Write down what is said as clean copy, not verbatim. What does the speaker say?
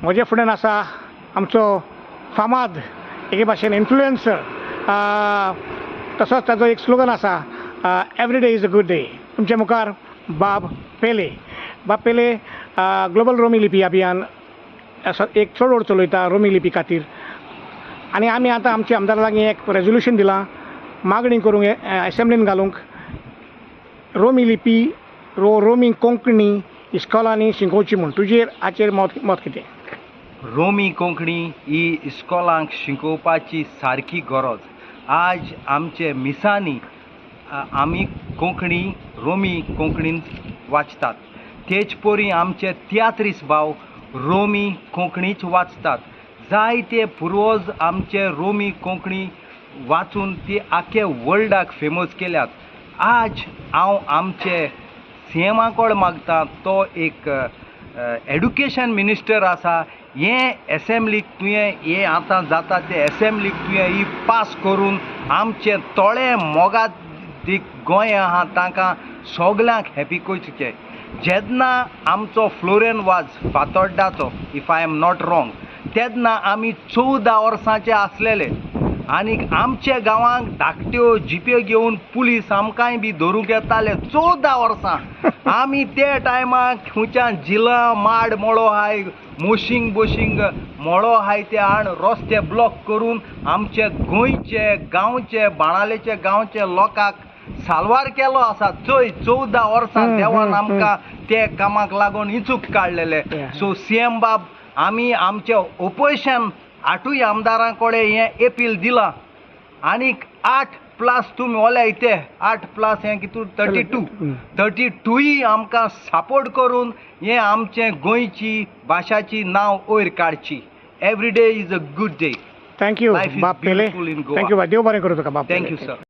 म्हजे फुड्यान आसा आमचो फामाद एके भाशेन इन्फ्लुएन्सर. तसोच ताजो एक स्लोगन आसा, "Every day is a good day." तुमच्या मुखार बाब पेले. बाब पेले ग्लोबल रोमी लिपी अभियान असो एक चळवळ चलयता रोमी लिपी खातीर आनी आमी आतां आमच्या आमदारा लागीं एक रेजोल्युशन दिलां, मागणी करूंक एसेंब्लीन घालूंक, रोमी लिपी रोमी कोंकणी इस्कॉलांनी शिकोवची म्हूण. तुजेर हाचेर मत कितें? रोमी कोंकणी ही इस्कॉलांक शिकोवपाची सारकी गरज. आज आमचे मिसांनी आमी कोंकणी, रोमी कोंकणीन वाचतात. तेच परी आमचे तियात्रीस भाव रोमी कोंकणीच वाचतात. जायते पुर्वज आमचे रोमी कोंकणी वाचून ती आख्खे वर्ल्डाक फेमस केल्यात. आज हांव आमचे सीएमा कडेन मागता, तो एक एडुकेशन मिनिस्टर आसा, हें एसेंब्लीक तुवें हें आतां जाता तें एसेंब्लीक तुवें ही पास करून आमचे थोडे मोगादीक गोंय आहा, तांकां सगल्यांक हॅपी करचें. जेन्ना आमचो फ्लोरियन वाज फातोड्डाचो, if I am not wrong, तेन्ना आमी 14 वर्सांचे आसलेले आनीक आमच्या गांवांक धाकट्यो जिप्यो घेवन पुलीस आमकांय बी धरूंक येताले. 14 वर्सां आमी ते टायमाक खंयच्यान जिला माड मळो आहाय, मोशींग बोशींग मळो आहाय, ते हाण रस्ते ब्लॉक करून आमचे गोंयचे गांवचे, बाणालेचे गांवचे लोकांक साल्वार केलो आसा. चोय, 14 वर्सां देवान आमकां ते कामाक लागून इचूक काडलेले. सो सीएम बाब, आमी आमचे ओपोजिशन आठूय आमदारां कडेन हें एपील दिलां आनीक आठ प्लस तुमी ओल्याय ते आठ प्लस हें कितू, 32. 32य आमकां सपोर्ट करून हें आमचें गोंयची भाशाची नांव वयर काडची. Every day is a good day. Thank you. Life is बाब पेले. Beautiful in Goa. Thank you. देव बरें करूं तुका, बाब. Thank you, sir.